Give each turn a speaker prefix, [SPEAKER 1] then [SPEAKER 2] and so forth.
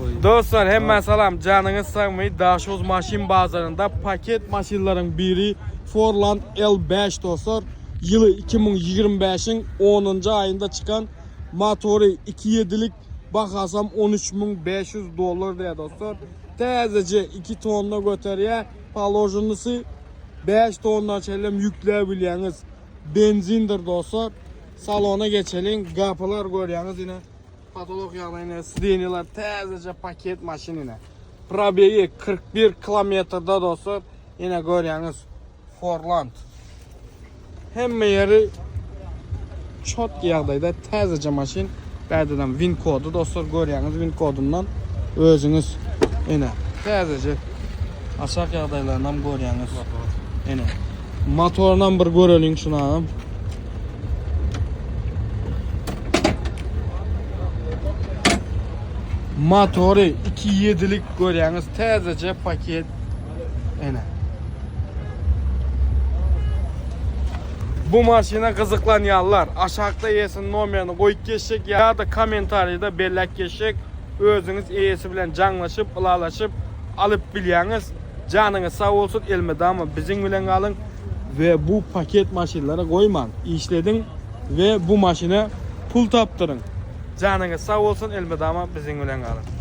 [SPEAKER 1] Dostlar hemmä salam janyňyz sagmy Daşoguz maşyn bazarynda paket maşynlaryň biri Forland L5 dostlar ýyly 2025-iň 10-njy aýynda çykan motory 2 ýedilik bahasam 13500 dollar diýýär dostlar täzeje 2 tonna göterýär položenysy 5 tonna çenlem ýükläp bilýäňiz benzindir dostlar salona geçeliň gapylar görýäňiz ine Patolog ýagdaýynda sidenýalar täzeje paket maşyn ine. Probegi 41 kilometrde dostlar. Ine görýäňiz Forland. Hemme ýeri çot ýagdaýda täzeje maşyn. Bädeden win kody dostlar görýäňiz win kodundan özüňiz ine täzeje aşak ýagdaýlaryny hem görýäňiz. Ine motorynam bir göreliň şunam. Motory 2.7'lik görýäňiz täzeje paket ene. Bu maşyna gyzyklanýanlar aşakda eýesiniň nomerini goýup geçjek ýa-da kommentariýada belläp geçjek. Özüňiz eýesi bilen jaňlaşyp, ylalaşyp alyp bilýäňiz. Janyňyz sag bolsun elmydama biziň bilen galyň we bu paket maşynlary goýmaň işlediň we bu maşyna pul tapdyryň. Janyňyz sag bolsun elmydama biziň bilen galyň.